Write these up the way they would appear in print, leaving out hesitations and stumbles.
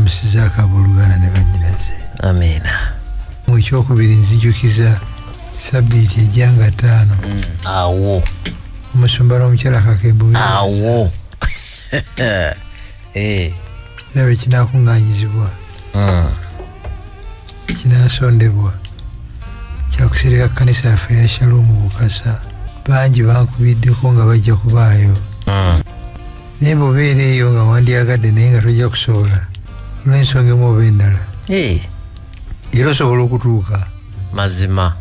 Ndamusizaako abooluganda ne bannyinaze. Amiina. Mu kyokubiri nzijukiza sabbiiti ejja nga 5. Awo. Omusumba n'omukyala Kakembo. Awo. Era bwe kinaakuŋŋaanyizibwa. Kinaasondebwa kyakusereka kkanisa yaffe ya Shalom Bukasa. Bangi bankubiddeko nga bajja kubaayo. Naye bw'obeera eyo nga wandyagadde naye nga tojja kusobola olw'ensonga emu oba endala. Era osobola okutuuka. Mazima.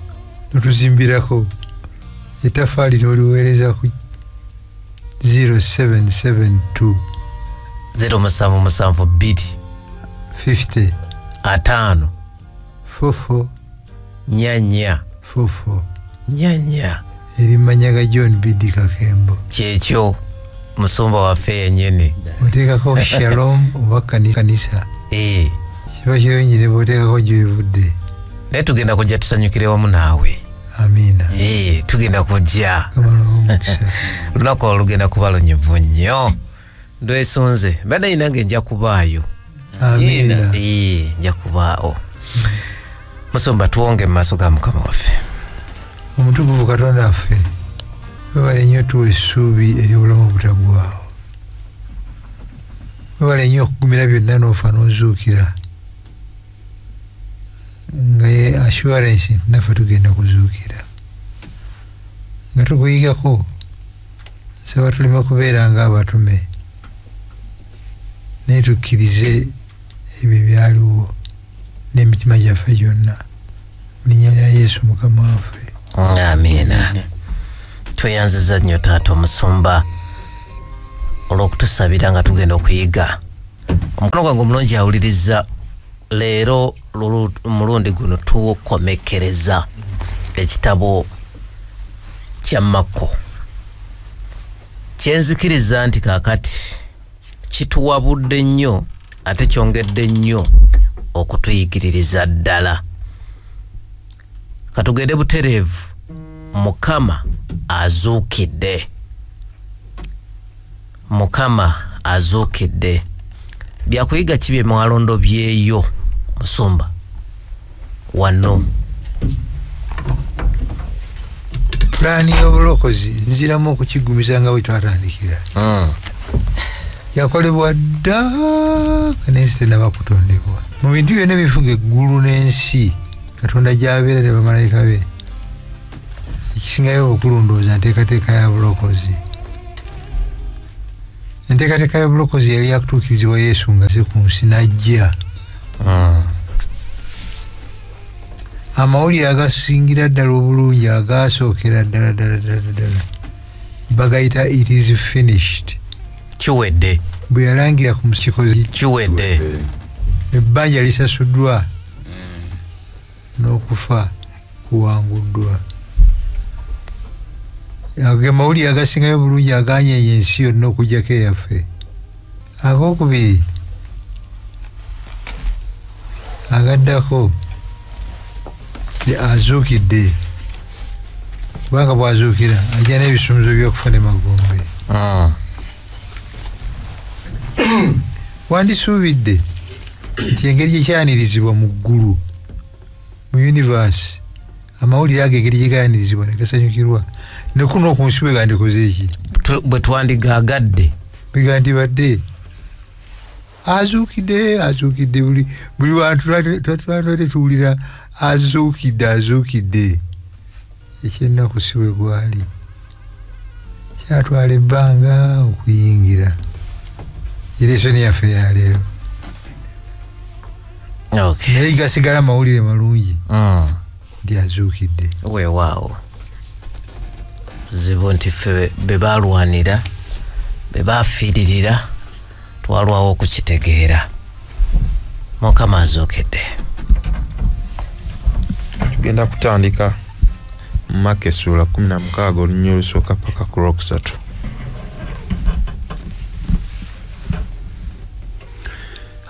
N'otuzimbirako ettaffaali n'oliweereza ku 0772 0772 50 5 44 4 44 4. Eri mmanya ga John B.D. Kakembo. Kyekyo musumba waffe yennyini. Oteekako Shalom oba kanisa. Kiba kirungi ne bw'oteekako gy'ovudde. Naye tugenda kujja tusanyukire wamu naawe. Amiina. Tugenda kujja. Lunaku olwo lugenda kuba lunyuvu nnyo. Ndwesunze. Mbadde nange nja kubaayo. Amiina. Nja kubaawo. Musumba tuwonge mu maaso ga Mukama waffe. Omutukuvu Katonda waffe, webale nnyo tuwa essuubi ery'obulamu obutaggwaawo. Webale nnyo okugumira byonna n'ofa n'ozuukira. Nga ye assurance nti naffe tugenda kuzuukira. Nga tukuyigako, nsaba tuleme kubeera ng'abatume, naye tukkirize ebyo byaliwo n'emitima gyaffe gyonna. Mu linnya lya Yesu Mukama waffe. Amiina. Tweyanziza nnyo taata omusumba olw'okutusabira nga tugenda okuyiga. Omukono gwange omulungi awuliriza leero omulundi guno tukomekereza ekitabo kya Makko. Kyenzikiriza nti kaakati kituwabudde nnyo ate kyongedde nnyo okutuyigiririza ddala. Katugende butereevu. Mukama azuukidde. Mukama azuukidde. Byakuyiga ki bye mwalondo byeyo musumba wano? Pulaani y'obulokozi nziramu okukigumiza nga bwe twatandikira. Yakolebwa dda nga n'ensi tennaba kutondebwa. Mu bintu byonna ebifuga eggulu n'ensi Katonda gy'abeera ne bamalayika be, ekisingayo obukulu ndowooza nteekateeka ya bulokozi. Enteekateeka y'obulokozi yali yakutuukirizibwa Yesu ng'azze ku nsi n'ajja. Amawulire agasingira ddala obulungi agaasookera ddala ddala ddala ddala bagayita it is finished. Kiwedde. Bwe yalangira ku musikozi kiwedde. Ebbanja lisasuddwa n'okufa kuwanguddwa. Ago mawulire agasingayo obulungi aganyeenya ensi yonna okuggyako eyaffe. Ag'okubiri agaddako azuukidde, kubanga bw'azuukira ajja n'ebisumuzo by'okufa ne magombe. Wandisuubidde nti engeri gye kyanirizibwa mu ggulu mu universe, amawulire ago engeri gye gaanirizibwa ne gasanyukirwa ne kuno ku nsi bwe gandikoze eki? Bwe twandigaagadde. Bwe gandibadde. Azuukidde, azuukidde buli wantu twatwatwate tuwulira azuukidde, azuukidde. Ekyennaku si bwe gwali. Kyatwala ebbanga okuyingira. Eresoni yaffe ya leero. Naye gasigala mawulire malungi. Nti azuukidde. Weewaawo. Zibu nti ffe be baalwanira, be baafiiririra, twalwawo okukitegeera. Mukama azuukidde. Tugenda kutandika Makko essula 16 olunyiriri olusooka paka ku lwokusatu.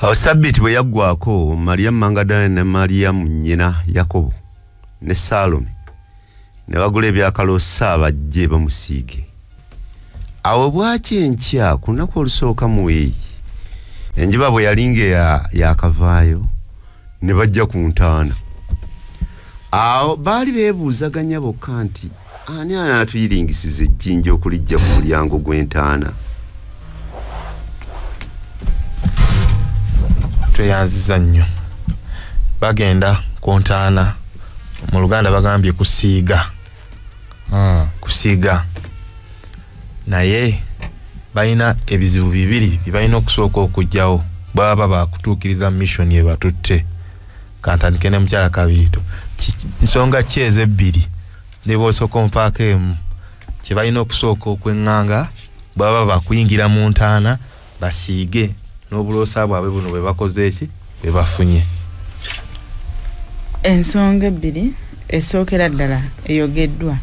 Awo Sabbiiti bwe yaggwaako, Mariyamu Magadalene ne Mariyamu nnyina Yakobo ne Saalome ne bagula ebyakaloosa bajje bamusiige. Awo bwakya enkya ku lunaku olusooka mu wiiki, Enjuba bwe yali nga yakavaayo ne bajja ku ntaana. Awo baali beebuuzaganya bokka nti ani anaatuyiringisiza ejjinja okulijja ku mulyango gw'entaana. Tweyanziza nnyo. Bagenda ku ntaana, mu Luganda bagambye kusiiga. Kusiiga. Naye balina ebizibu bibiri bye balina okusooka okuggyawo baba bakutuukiriza mission ebatutte. Kantandike ne mukyala Kabiito. Nsonga ki ezo ebbiri ne bw'osooka ompaako emu kye balina okusooka okweŋŋanga baba bakuyingira mu ntaana basiige n'obuloosa bwabwe buno bwe bakoze eki bwe bafunye. Ensonga ebbiri esookera ddala eyogeddwa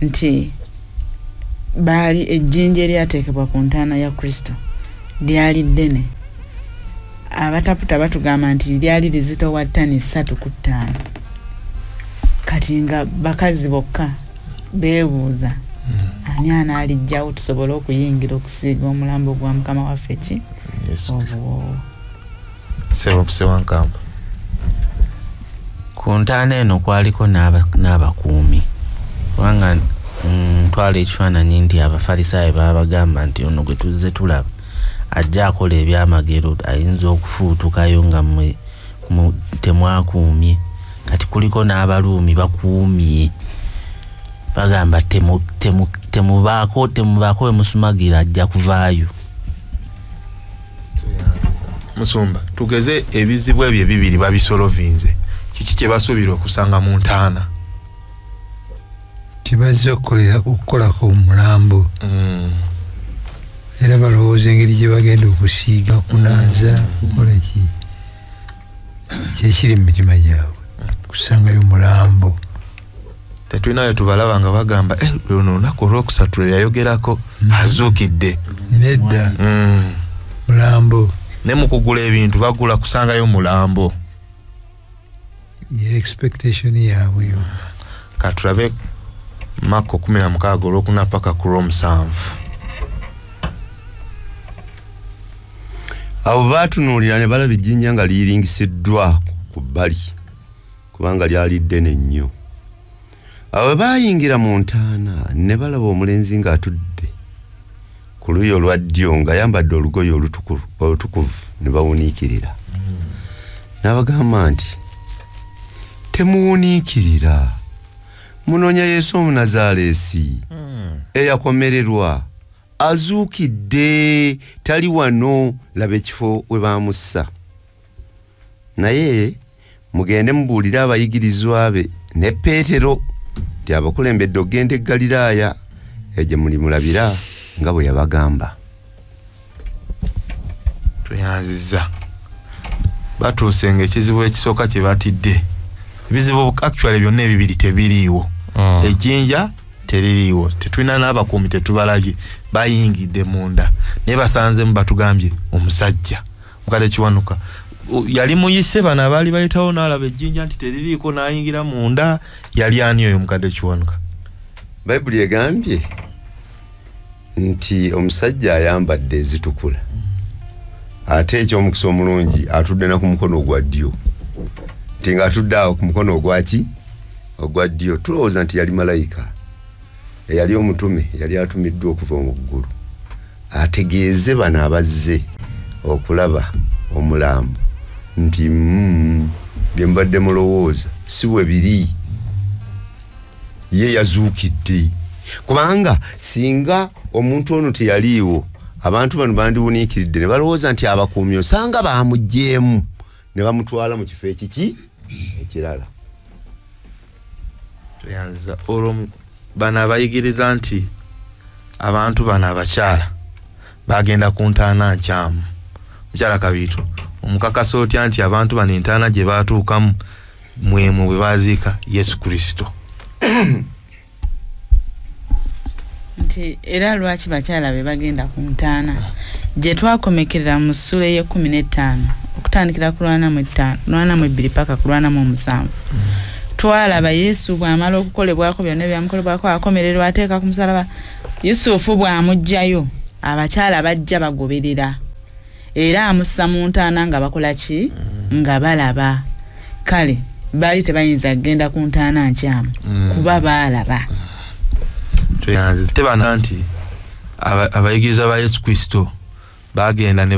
nti baali ejjinja eryateekebwa ku ntaana ya Kristo lyali ddene. Abataputa batugamba nti lyali lizitowa ttani 3 ku 5. Kati nga bakazi bokka beebuuza ani anaalijjawo tusobole okuyingira okusiiga omulambo gwa Mukama waffe ki obuwoowo. Ssewankamba. Ku ntaana eno kwaliko n'abakuumi, kubanga ntwala ekifaananyi nti Abafalisaayo baabagamba nti ono gwe tuzze tulaba ajja akola ebyamagero, ayinza okufuutukayo nga mmwe temwakuumye. Kati kuliko n'Abaruumi bakuumye, bagamba temubaako we musumagira ajja kuvaayo. Musumba, tugeze ebizibu ebyo ebibiri babisolovinze, kiki kye basuubira okusanga mu ntaana? Kibazze okukolako omulambo. Era balowooza engeri gye bagenda okusiiga, kunaaza, kukola ki kyekiri mu mitima gyabwe kusangayo omulambo. Tetulinayo tubalaba nga bagamba luno olunaku olwokusatu lwe yayogerako azuukidde. Nedda, mulambo. Ne mu kugula ebintu bagula kusangayo mulambo. Ye expectation yaabwe yonna. Katulabe Marko 16 olwokuna paka ku lw'omusanvu. Abo baatunuulira ne balaba ejjinja nga liyiringisiddwa ku bbali kubanga lyali ddene nnyo. Abo bwe baayingira mu ntaana ne balaba omulenzi ng'atudde ku luuyi olwa ddyo ng'ayambadde olugoye olutukuvu ne bawuniikirira. N'abagamba nti temuwuniikirira, munoonya Yesu Omunazaaleesi eyakomererwa, azuukidde, tali wano, laba ekifo we baamussa. Naye mugende mubuulire abayigirizwa be ne Peetero nti abakulembedde okugenda e Ggaliraaya, eyo gye mulimulabira nga bwe yabagamba. Tweyanzizza. Batuuse ng'ekizibu ekisooka kye batidde. Ebizibu actually byonna ebibiri tebiriiwo. Ejjinja teririiwo, tetulina n'abakuumi tetubalabye, bayingidde munda naye basanzemu batugambye omusajja mukadde Kiwanuka yali muyise bano abaali bayitawo n'alaba ejjinja nti teririiko n'ayingira munda. Yali ani oyo mukadde Kiwanuka? Bayibuli egambye nti omusajja ayambadde ezitukula, ate eky'omukisa omulungi atudde na ku mukono ogwa ddyo, nti ng'atudde awo ku mukono ogwaki ogwa ddyo. Tulowooza nti yali malayika eyali omutume, yali atumiddwa okuva mu ggulu ategeeze bano abazze okulaba omulambo nti bye mbadde mulowooza si bwe biri, ye yazuukidde. Kubanga singa omuntu ono teyaliiwo abantu bano bandiwuniikiridde ne balowooza nti abakuumi osanga baamuggyeemu ne bamutwala mu kifo ekiki ekirala. Tweyanziza. Olwo bano abayigiriza nti abantu bano abakyala bagenda ku ntaana nkyamu. Mukyala Kabiito, omukakasa otya nti abantu bano entaana gye baatuukamu mwemu bwe baziika Yesu Kristo? Nti era lwaki bakyala be bagenda ku ntaana gye twakomekerera mu ssula ey'ekkumi n'ettaano okutandikira ku 42 paka ku 47. Twalaba Yesu bw'amala okukolebwako byonna ebyamukolebwako, akomererwa, ateeka ku musalaba. Yusufu bw'amuggyayo abakyala bajja bagoberera, Era amussa mu ntaana nga bakola ki? Nga balaba. Kale baali tebayinza kugenda ku ntaana nkyamu kuba baalaba. Tweyanze tebana nti abayigirizwa ba Yesu Kristo bagenda ne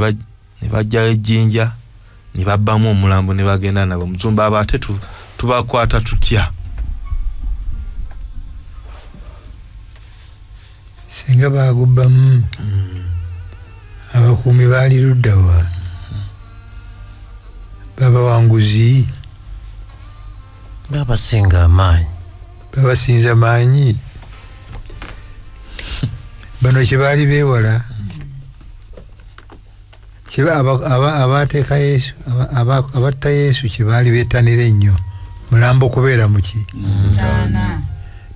bajjayo ejjinja ne babbamu omulambo ne bagenda nabo. Musumba abo ate tubakwata tutya? Singa bagubbamu abakuumi baali luddawa? Babawanguzi, babasinga amaanyi, babasinza maanyi. Bano kye baali beewala, abateeka Yesu, abatta Yesu kye baali beettanira ennyo mulambo kubeera muki?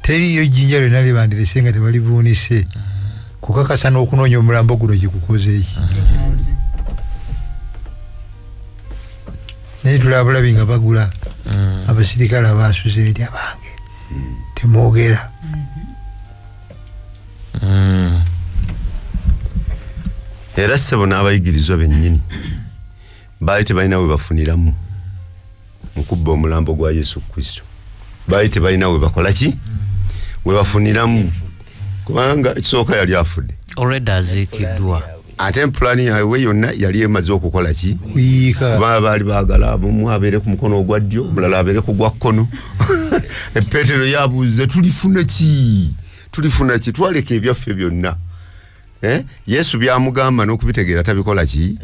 Teriiyo jjinja lyonna lye bandirese nga tebalivuunise kukakasa n'okunoonya omulambo guno gye gukoze eki. Naye tulaba bulabi nga bagula abasirikale abaasuze eri abange temwogera. Era ssebo n'abayigirizwa bennyini baali tebalina we bafuniramu mu kubba omulambo gwa Yesu Kristo. Baali tebalina we bakola ki? We bafuniramu, kubanga ekisooka yali afudde, already aziikiddwa, ate pulaani yaabwe yonna yali emaze okukola ki? Kuyiika. Kuba baali baagala omu abeere ku mukono ogwa ddyo, omulala abeere ku gwa kkono. Peetero yabuuza, tulifuna ki? Tulifuna ki? Twaleka ebyaffe byonna. Yesu byamugamba n'okubitegeera tabikola ki?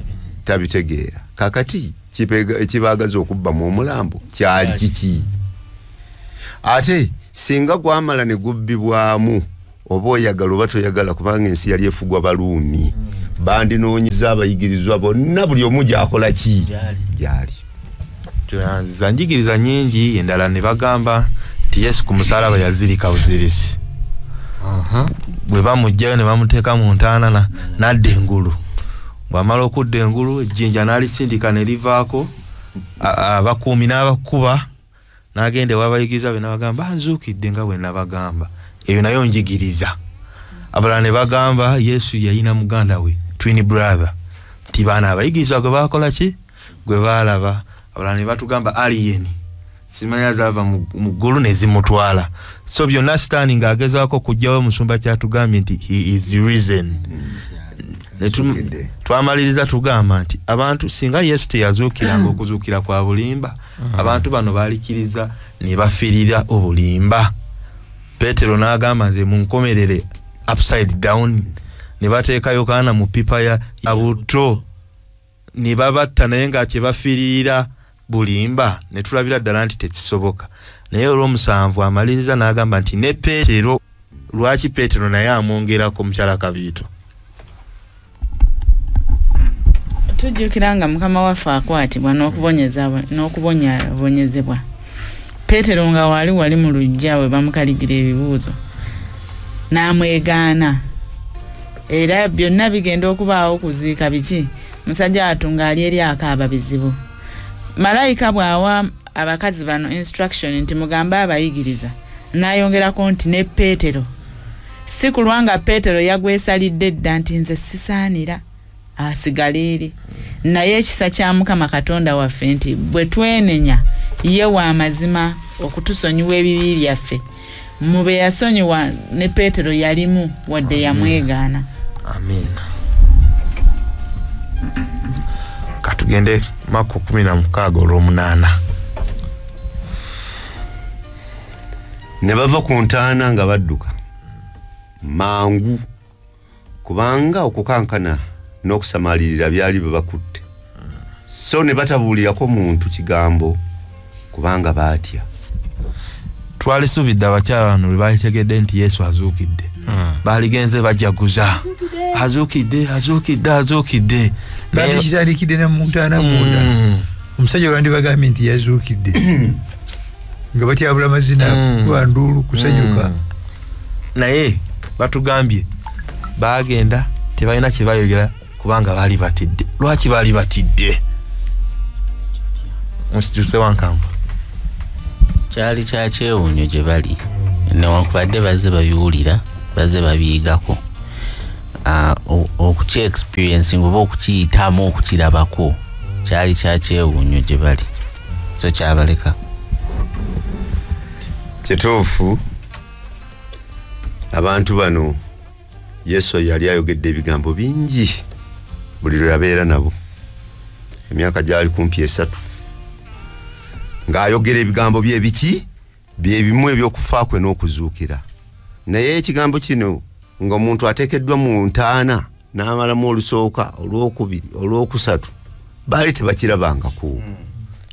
Tabitegeera. Kakati ekibaagaza okubbamu omulambo kyali kiki? Ate singa gwamala ne gubbibwamu, oba oyagala oba toyagala, kubanga ensi yali efugwa Baluumi, bandinoonyeza abayigirizwa bonna buli omu gy'akola ki? Gyali. Tweyanziza njigiriza nnyingi endala ne bagamba nti Yesu ku musaalaba yazirika buzirisi. Bwe bamuggyayo ne bamuteeka mu ntaana n'adda engulu. Bw'amala okudda engulu ejjinja n'alisindika ne livaako, abakuumi n'abakuba, n'agenda ew'abayigirizwa be n'abagamba nzuukidde nga bwe nabagamba. Eyo nayo njigiriza. Abalala ne bagamba Yesu yalina muganda we, twin brother, nti baana abayigirizwa gwe baakola ki? Gwe baalaba. Abalala ne batugamba alien, simanya zaava mu ggulu ne zimutwala. So byonna Sitaani ng'agezaako okuggyawo omusumba kyatugambye nti he is risen. Twamaliriza tugamba nti abantu singa Yesu teyazuukiranga okuzuukira kwa bulimba, abantu bano baalikiriza ne bafiirira obulimba. Peetero n'agamba nze munkomerere upside down, ne bateeka Yokaana mu ppipa ya buto ne babatta, naye nga kye bafiirira bulimba. Ne tulabira ddala nti tekisoboka. Naye olw'omusanvu amaliriza n'agamba nti ne Peetero, lwaki Peetero naye amwongerako mukyala Kabiito? Tujjukira nga Mukama waffe akwatibwa n'okubonyabonyezebwa. Peetero nga wali mu luggya we bamukaligira ebibuuzo n'amwegaana. Era byonna bigenda okubaawo kuziika biki? Musajja atu ng'ali eri akaaba bizibu. Malayika bw'awa abakazi bano instruction nti mugambe abayigiriza, n'ayongerako nti ne Peetero. Si kulwa nga Peetero yagwesalidde dda nti nze sisaanira asigale eri. Naye ekisa kya Mukama Katonda waffe nti bwe twenenya ye wa mazima okutusonyiwa ebibi byaffe. Mu be yasonyiwa ne Peetero yalimu wadde yamwegaana. Amiina. Katugende Marko 16 olw'omunaana. Ne bava ku ntaana nga badduka mangu, kubanga okukankana n'okusamaalirira byali bibakutte. So ne batabuulirako muntu kigambo kubanga baatya. Twalisuubidde abakyala bano lwe baalitegedde nti Yesu azuukidde. Baaligenze bajaguza, azuukidde, azuukidde, azuukidde. Bandikitandikidde ne mu ntaana munda. Omusajja olwandibagambye nti yazuukidde nga batyabula mazina, kuba nduulu, kusanyuka. Naye batugambye baagenda tebalina kye bayogera kubanga baali batidde. Lwaki baali batidde? Musijuse Wankamba. Kyali kya kyewuunyo gye bali, newankubadde bazze babiwulira, bazze babiyigako. Okuki experience oba okukiyitamu okukirabako kyali kyakyewuunyo gye bali, so kyabaleka. Kituufu, abantu bano Yesu yali ayogedde ebigambo bingi buli lwe yabeera nabo emyaka gyali kumpi 3 ng'ayogera ebigambo bye biki bye bimu ebyokufa kwe n'okuzuukira. Naye ekigambo kino ng'omuntu ateekeddwa mu ntaana n'amalamu olusooka, olwokubiri, olwokusatu, baali tebakirabangako.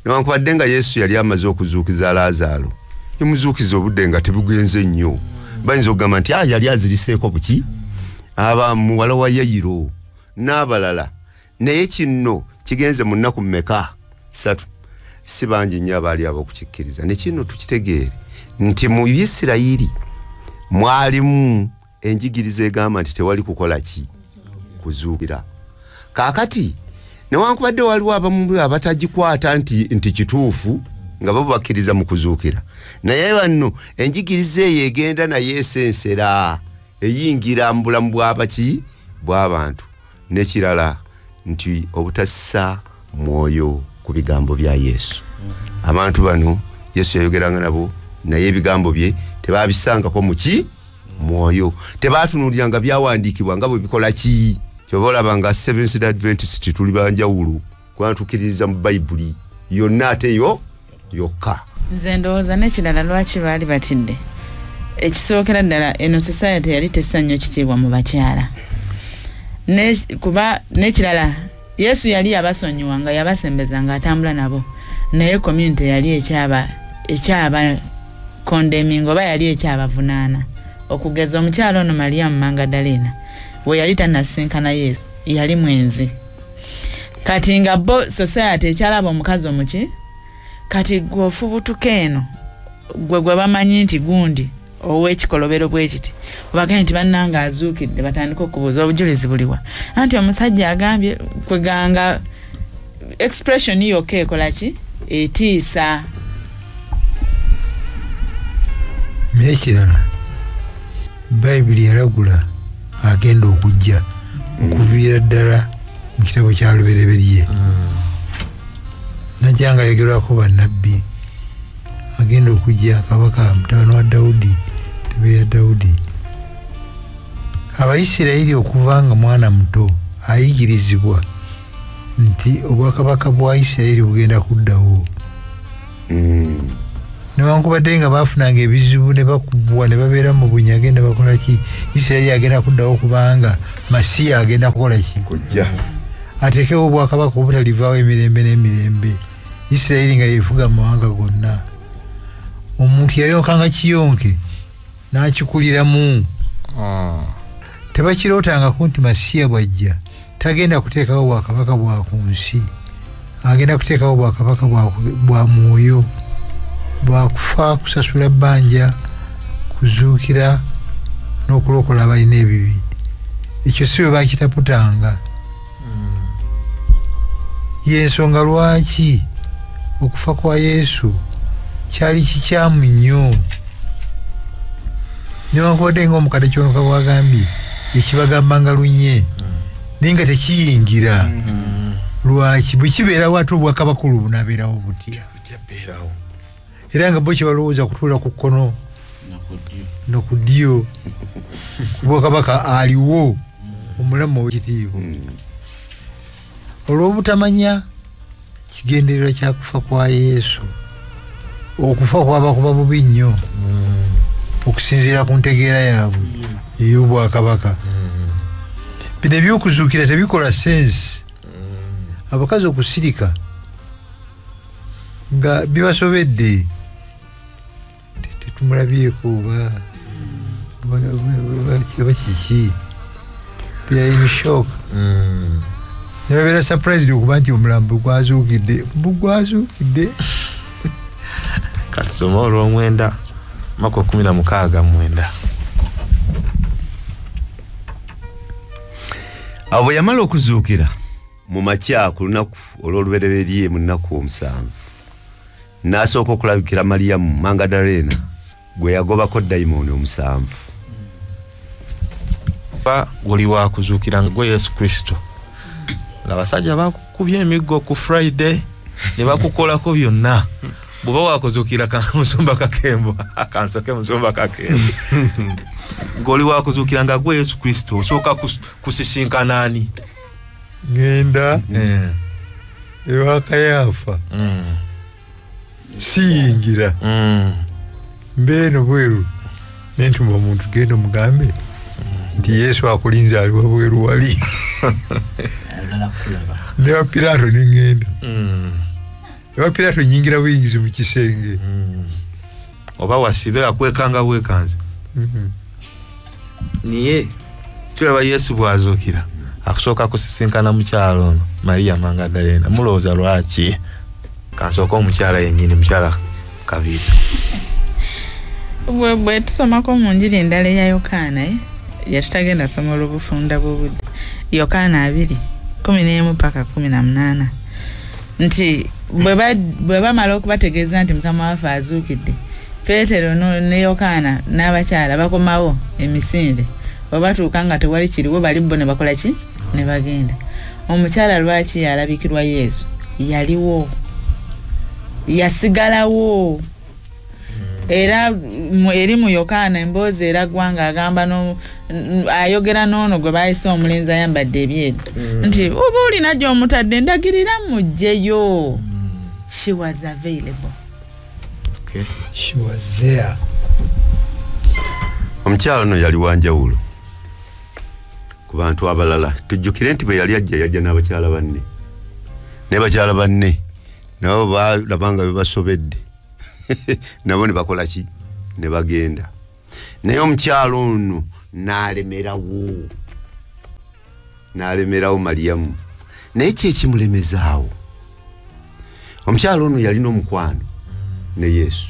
Newankubadde nga Yesu yali amaze okuzuukiza Laazaalo, yamuzuukiza obudde nga tebugenze nnyo. Bayinza okugamba nti yali aziriseeko buki aba muwala wa Yayiro n'abalala, naye kino kigenze mu nnaku mmeka? 3. Si bangi nnyo abaali ab'okukikkiriza. Ne kino tukitegeere nti mu Isirayiri mwalimu enjigiriza egamba nti tewali kukola ki? Kuzuukira. Kaakati newankubadde waliwo abamu abatagikwata nti kituufu nga bo bakkiriza mu kuzuukira, naye banno enjigiriza eyo egenda naye esensera eyingira mu bulamu bw'abaki bw'abantu. N'ekirala nti obutassa mwoyo ku bigambo bya Yesu. Abantu bano Yesu yayogeranga nabo, naye ebigambo bye tebabisangako mu ki? Mwoyo. Tebatunuuliranga byawandiikibwa nga bwe bikola ki. Kyova olaba nga Seventh Day Adventist tuli banjawulo, kubanga tukkiririza mu Bayibuli yonna ate yo yokka. Nze ndowooza n'ekirala lwaki baali batidde, ekisookera ddala eno society yali tessa nnyo kitiibwa mu bakyala. Kuba n'ekirala Yesu yali yabasonyiwa nga yabasembeza ng'atambula nabo, naye community yali ekyaba condemning oba yali ekyabavunaana. Okugeza omukyala ono Mariamu Magadalena we yali tannasinkana Yesu yali mwenzi. Kati nga bo society ekyalaba omukazi omuki, kati gwe ofubutuka eno gwe bamanyi nti gundi ow'ekikolobero bwe kiti, obagambye nti bannange azuukidde, batandika okubuuza obujulizi buliwa, anti omusajja agambye kweganga expression yokka ekola ki? Etiisa. N'ekirala Bayibuli yalagula agenda okujja okuviira ddala mu kitabo kya Lubereberye. Najja nga ayogerwako bannabbi, agenda okujja kabaka mutabani wa Dawudi, ntebe ya Dawudi. Abayisirayiri okuva nga mwana muto ayigirizibwa nti obwakabaka bwa Isirayiri bugenda kuddawo. Newankubadde nga baafunanga ebizibu ne bakubwa ne babeera mu bunyage ne bakola ki, Isirayiri agenda kuddawo kubanga Masiya agenda kukola ki? Kujja. Ateekewo obwakabaka obutalivaawo emirembe n'emirembe. Isirayiri nga yeefuga mu mawanga gonna. Omuntu yayonkanga kiyonke n'akikuliramu. Tebakirootangako nti Masiya bw'ajja tagenda kuteekawo bwakabaka bwa ku nsi, agenda kuteekawo bwakabaka bwa mwoyo, bwakufa, kusasula bbanja, kuzuukira n'okulokola abalina ebibi. Ekyo si bwe bakitaputanga. Y'ensonga lwaki okufa kwa Yesu kyali kikyamu nnyo. Newankubadde ng'omukadde Kyonoka bw'agambye ekibagambanga lunye, naye nga tekiyingira. Lwaki? Bwe kibeerawo ate obwakabaka olwo bunaabeerawo butya? Era nga bo kyebalowooza kutuula ku kkono no ku ddyo, obwakabaka aliwo omulamu ow'ekitiibwa. Olw'obutamanya kigendererwa kya kufa kwa Yesu, okufa kwaba kuba bubi nnyo okusinziira ku ntegeera yaabwe ey'obwakabaka. Bino ebyokuzuukira tebikola sensi. Abakazi okusirika nga bibasobedde, tetumulabyeko oba kiki, they are in shock. Ne babeera surprised okuba nti omulambo gwazuukidde, gwazuukidde. Katusome olw'omwenda, Mako 16:9. Awo bwe yamala okuzuukira mu makya ku lunaku olw'olubereberye mu nnaku 7, n'asooka okulabikira Mariyamu Magadalena gwe yagobako dayimooni 7. Ba guli wa kuzuukira gwe Yesu Kristo. Nga basajja bakukubye emiggo ku Friday ne bakukolako byonna. Bw'oba wakuzuukira musumba Kakembo, akansoke musumba Kakembo. Ng'oli wakuzuukira nga gwe Yesu Kristo osooka kusisinkana ani? Ngenda ewa Kayafa. Siyingira. Mbeeno bweru nentuma omuntu genda omugambe nti Yesu akulinze ali wabweru wali. Newa Pilato nengenda. Ewa Pilato nyingira buyingizi mu kisenge. Oba wasibe akwekanga bwekanze. Niye tulaba Yesu bw'azuukira akusooka kusisinkana mukyala ono Maria Magdalena. Mulowooza lwaki? Kansooka omukyala yennyini, mukyala Kabiri. Bwe tusomako mu njiri endala eya Yokaana, yatutagenda soma olw'obufunda bw'obudde. Yokaana 2:11 paka 18 nti bwe bamala okubategeeza nti Mukama waffe azuukidde, Peetero ne Yokaana n'abakyala bakomawo emisinde. Bwe batuuka nga tewali kiriwo, bali bo ne bakola ki? Ne bagenda. Omukyala lwaki yalabikirwa Yesu? Yaliwo, yasigalawo. Era eri mu Yokaana emboozi eragwa nga agamba ayogera n'ono gwe baayise omulenzi ayambadde ebyeru nti oba olina gy'omutadde ndagirira muggyeyo. She was available. Okay. She was there. Omukyala ono yali wanjawulo ku bantu abalala. Tujjukire nti bwe yali ajja yajja n'abakyala banne, ne bakyala banne nabo balaba nga bebasobedde nabo ne bakola ki? Ne bagenda. Naye omukyala ono n'alemerawo, n'alemerawo Mariyamu. Naye ki ekimulemezaawo? Omukyala ono yalina omukwano ne Yesu.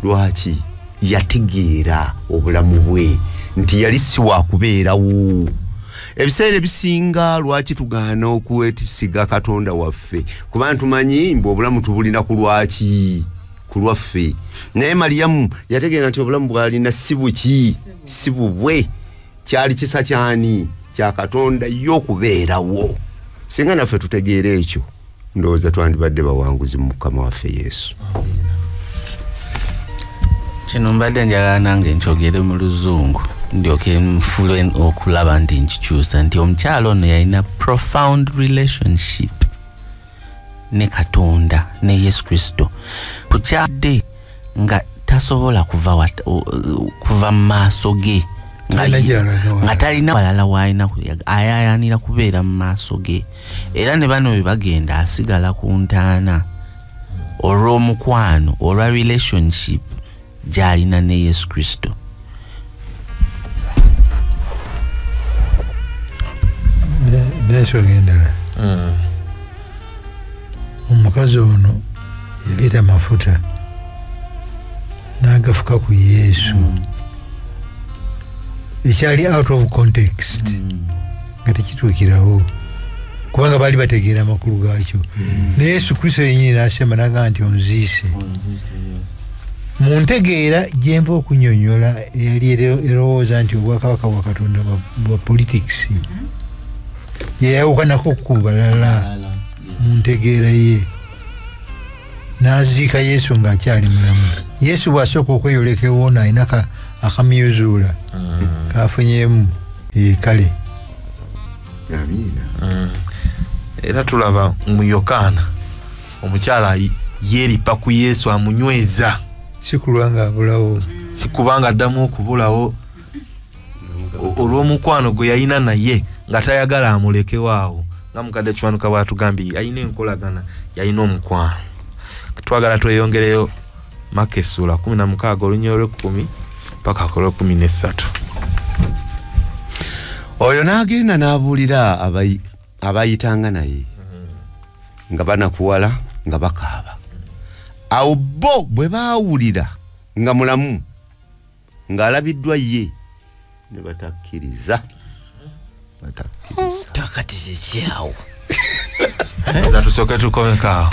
Lwaki? Yategeera obulamu bwe nti yali si wakubeerawo. Ebiseera ebisinga lwaki tugaana okwetisiga Katonda waffe? Kubanga tumanyi mbu obulamu tubulina ku lwaki? Ku lwaffe. Naye Mariyamu yategeera nti obulamu bw'alina si buki, si bubwe. Kyali kisa kyani? Kya Katonda ye okubeerawo. Singa naffe tutegeera ekyo, ndowooza twandibadde bawanguzi mu Mukama waffe Yesu. Kino mbadde njagala nange nkyogere mu Luzungu ndyoke nfule okulaba nti nkikyusa nti omukyala ono yalina profound relationship ne Katonda ne Yesu Kristo. Kukyadde nga tasobola kuva mu maaso ge, nga talina walala w'alina ayayanira kubeera mu maaso ge. Era ne bano bwe bagenda asigala ku ntaana olw'omukwano, olwa relationship gy'alina ne Yesu Kristo. N'ensonga endala, omukazi ono yaleeta amafuta n'agafuka ku Yesu. Ekyali out of context, nga tekituukirawo, kubanga baali bategeera amakulu gaakyo. Ne Yesu Kristo yennyini n'asema n'agamba nti onziise. Mu ntegeera gye nva okunyonnyola eyali erowooza nti obwakabaka bwa Katonda bwa politics, yeyawukanako ku balala mu ntegeera ye. N'aziika Yesu ng'akyali mulamu. Yesu bw'asooka okweyoleka ewoono alina akamyuzuula kafunyeemu kale. Amiina. Era tulaba mu Yokaana omukyala yeeripa ku Yesu amunyweza. Si kulwa nga abulawo, si kubanga addamu okubulawo olw'omukwano gwe yalina naye nga tayagala amulekewo awo. Nga mukadde Kiwanuka bw'atugambye yalina enkolagana, yalina omukwano. Twagala tweyongereyo Mako essula 16 olunyiriri olw'ekumi paka ku lw'e13. Oyo n'agenda n'abuulira abayitanga naye nga banakuwala nga bakaaba. Awo bo bwe baawulira nga mulamu ng'alabiddwa ye ne batakkiriza. Batakkiriza. Kakati kikyawo. Tusooke tukomeko awo.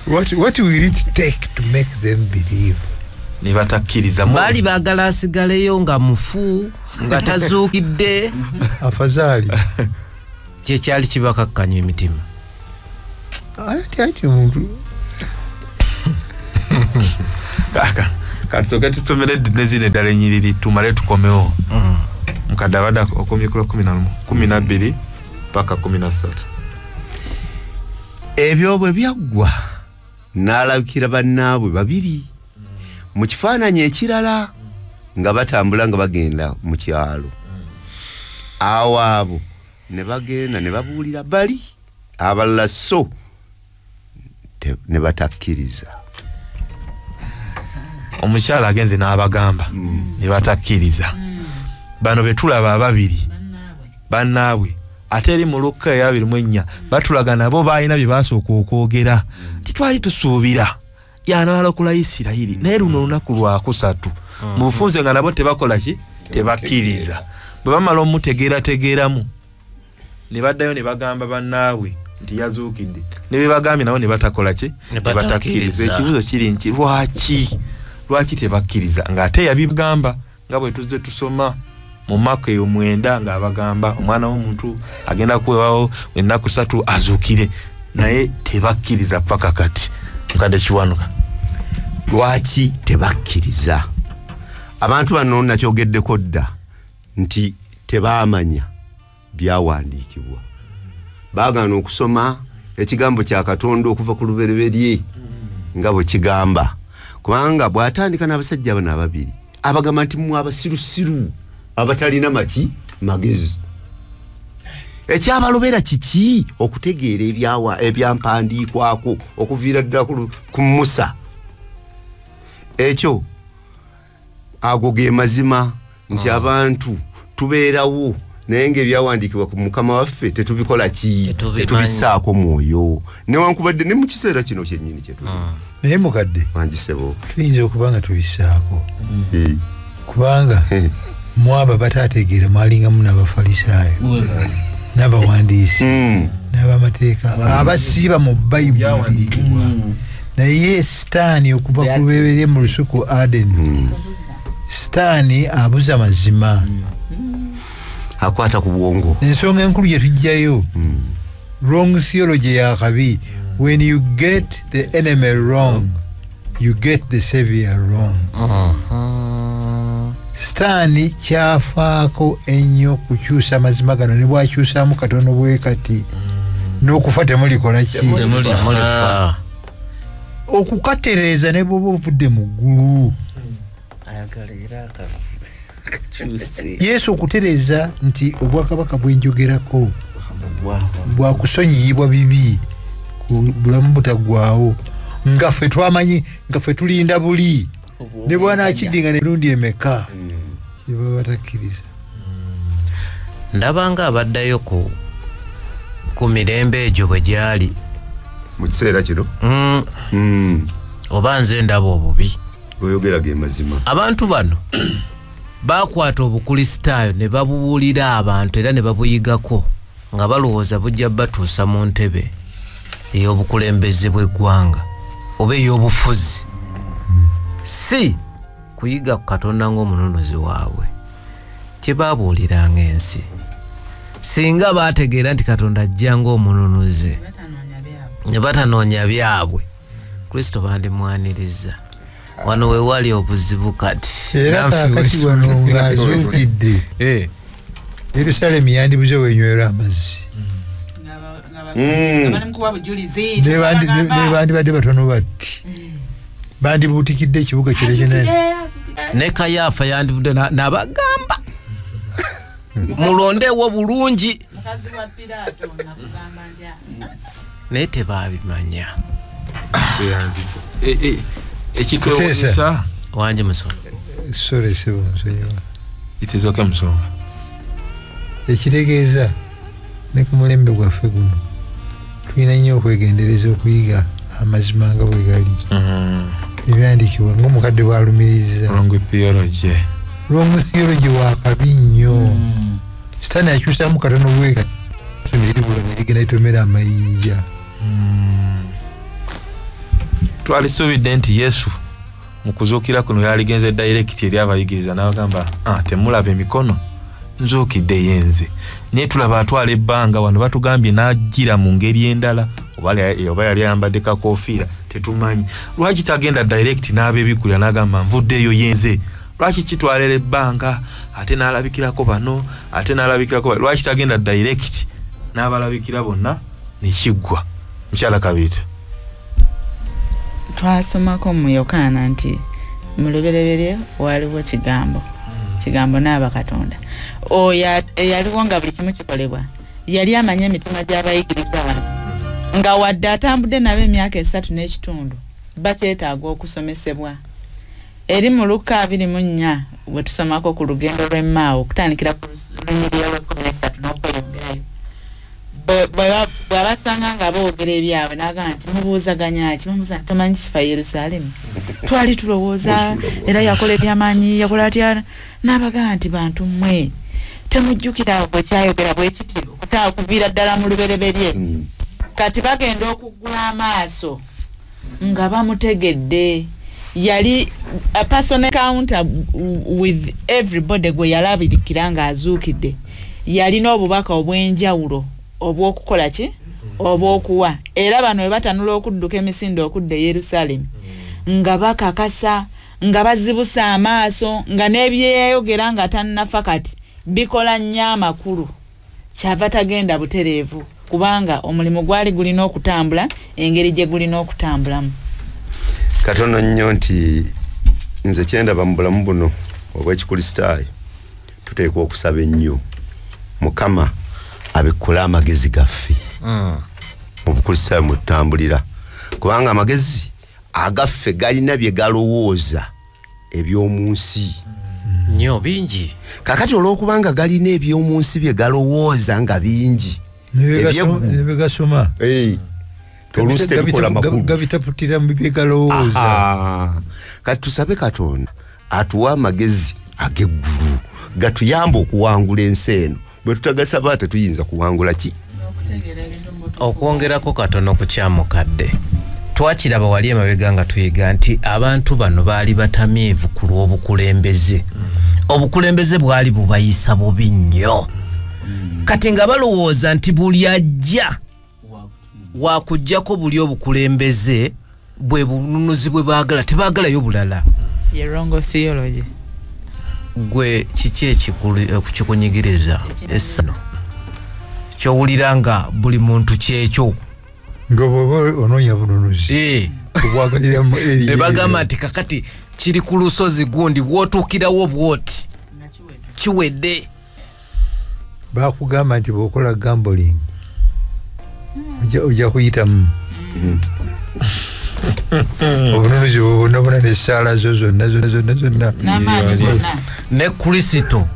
What will it take to make them believe? Ne batakkiriza. Baali baagala asigaleyo nga mufu, nga tazuukidde. Afazaali. Kyekyali kibakakkanya emitima. Ati omuntu kaka katusooke tusomere nezino eddala ennyiriri tumale tukomewo. Mukadde abadde okomye ku lwa 12 paka 13. Ebyo bwe byaggwa n'alabikira bannaabwe babiri mu kifaananyi ekirala nga batambula nga bagenda mu kyalo. Awo abo ne bagenda ne babuulira bali abalala so ne batakkiriza. Omukyala agenze n'abagamba ne batakkiriza. Bano be tulaba ababiri bannaabwe ate eri mu Lukka eya 24 batulaga nabo balina bye basooka okwogera. Titwali tusuubira yanaalokola Isirayiri, naye luno olunaku lwakusatu. Mu bufunze nga nabo tebakola ki? Tebakkiriza. Bwe bamala omutegeerategeeramu ne baddayo ne bagamba bannaabwe nti yazuukidde, ne bye bagambye nabo ne batakola ki? Ne batakkiriza. Ekibuuzo kiri nti lwaki? Lwaki tebakkiriza ng'ate yabigamba nga bwe tuzze tusoma mu Mako eyo 9 ng'abagamba omwana w'omuntu agenda kuwewawo ennaku 3 azuukire, naye tebakkiriza paka kati. Mukadde Kiwanuka, lwaki tebakkiriza? Abantu bano nakyogeddeko dda nti tebaamanya byawandiikibwa, baagaana okusoma ekigambo kya Katonda okuva ku lubereberye nga bwe kigamba. Kubanga bw'atandika n'abasajja bano ababiri abagamba nti mmwe abasirusiru abatalina maki magezi. Ekyabalobera kiki? Okutegeera ebyampandiikwako okuviira ddala ku Musa. Ekyo ago ge mazima nti abantu tubeerawo naye ng'ebyawandiikibwa ku Mukama waffe tetubikola ki? Tetubisaako mwoyo, newankubadde ne mu kiseera kino kyennyini kye tuli. Naye mukadde wangisebo tuyinza okuba nga tubisaako, kubanga mwaba batategeera mwalingamu n'Abafalisaayo n'abawandiisi n'abamateeka abasiiba mu Bayibuli. Naye Sitaani okuva ku lubereberye mu lusuku Adeni, Sitaani abuza mazima, akwata ku bwongo. Ensonga enkulu gye tujjayo, wrong theology ya kabi. When you get the enemy wrong, you get the savior wrong. Sitaani kyafaako ennyo kukyusa mazima gano, ne bwakyusaamu katono bwe kati n'okufa temulikola ki? Temulifa. Okukatereeza ne bw'oba ovudde mu ggulu. Yesu okutereeza nti obwakabaka bwenjogerako bwakusonyiyibwa bibi, bulamu butaggwaawo, nga ffe twamanyi, nga ffe tulinda buli ne bwanaakidinga n'emirundi emeka kyebaba batakkiriza. Ndaba nga abaddayo ku mirembe egyo bwe gyali mu kiseera kino. Oba nze ndaba obubi. Oyogera ge mazima. Abantu bano bakwata obukulisitaayo ne babubuulira abantu era ne babuyigako nga balowooza bujja batuusa mu ntebe ey'obukulembeze bw'eggwanga oba ey'obufuzi, si kuyiga ku Katonda ng'omununuzi waabwe. Kye baabuuliranga ensi, singa baategeera nti Katonda ajja ng'omununuzi ne batanoonya byabwe, Kristo bandimwaniriza. Wano we wali obuzibu kati. Era kaakati wano ng'azuukidde, Yerusalemu yandibuze wenywera amazzi. Ne bandibadde batono bati bandibuutikidde ekibuga kiro kinene. Ne Kayaafa yandivudde n'abagamba mulondewo bulungi, naye tebaabimanya. Ekitwewuunyisa wanje musonga. Sorry sebo nsonyiwa. It is okay musonga. Ekitegeeza ne ku mulembe gwaffe guno tulina nnyo okwegendereza okuyiga amazima nga bwe gali. Ebyandiikibwa ng'omukadde bw'alumiriza. Wrong theology. Wrong theology wa kabi nnyo. Sitaani akyusaamu katono bwe kati eribula ne ligenda litomera amayinja. Twalisuubidde nti Yesu mu kuzuukira kuno yaligenze direct eri abayigiriza n'abagamba, temulaba emikono Nzuukidde yenze. Naye tulaba atwala ebbanga wano batugambye n'ajjira mu ngeri endala, oba yali ayambadde kakoofiira tetumanyi. Lwaki tagenda direct n'abeebikulira n'agamba nvuddeeyo yenze? Lwaki kitwalera ebbanga ate n'alabikirako bano ate n'alabikirako bano? Lwaki tagenda direct n'abalabikira bonna nekiggwa? Mukyala Kabiita, twasomako mu Yokaana nti mu lubereberye waliwo kigambo, kigambo n'aba Katonda. Oyo eyaliwo nga buli kimu kikolebwa, yali amanye emitima gy'abayigiriza bano, nga wadde atambudde nabo emyaka 3 n'ekitundu bakyetaaga okusomesebwa. Eri mu Luka 24 bwe tusomako ku lugendo lw'Emmaawo okutandikira ku lunyiriri lw'e13 n'okweyongerayo, bw'abasanga nga boogera ebyabwe n'agamba nti mubuuzaganya ki? Bamubuuza nti tomanyi kifa Yerusaalemi, twali tulowooza era yakola ebyamaanyi, yakola atya? N'abagamba nti bantu mmwe temujjukira bwe kyayogera bwe kiti okuviira ddala mu lubereberye. Kati bagenda okuggula amaaso nga bamutegedde. Yali a personal encounter with everybody gwe yalabirikira ng'azuukidde. Yalina obubaka obw'enjawulo obw'okukola ki? Obw'okuwa. Era bano bwe batanula okudduka emisinde okudda e Yerusaalemi, nga bakakasa, nga bazibusa amaaso, nga n'ebyeyayogera nga tannafa kati bikola nnyo amakulu. Kyava tagenda butereevu, kubanga omulimu gwali gulina okutambula engeri gye gulina okutambulamu. Katono nnyo nti nze kyendaba mu bulamu buno obw'Ekikristaayo tuteekwa okusaba ennyo Mukama abikkule amagezi gaffe mu Bukristaayo mwe tutambulira, kubanga amagezi agaffe galina bye galowooza eby'omu nsi nnyo bingi. Kakati olw'okubanga galina eby'omu nsi bye galowooza nga bingi ne begasoma gabitaputira mu byegalowooza. Kati tusabe Katonda atuwa amagezi ag'eggulu gatuyambe okuwangula ensi eno. Bwe tutagasaba tetuyinza kuwangula ki? Okwongerako katono ku kyamukadde, twakiraba wali emabega nga tuyiga nti abantu bano baali batamiivu ku lw'obukulembeze. Obukulembeze bwali bubayisa bubi nnyo. Kati nga balowooza nti buli ajja wakujjako buli obukulembeze bwe bununuzi bwe baagala, tebaagalayo bulala. Ye wrong theology. Gwe kiki ekikunyigiriza essano kyowulira nga buli muntu kyekyo nga bw'oba onoonya bununuzi obwagalira mu eri ne bagamba nti kakati kiri ku lusozi gundi bw'otuukirawo bw'oti kiwedde. Bakugamba nti bw'okola gambling ojja kuyitamu obununuzi bwonna bwonna n'essaala zo zonna zonna zonna zonna ne Kristo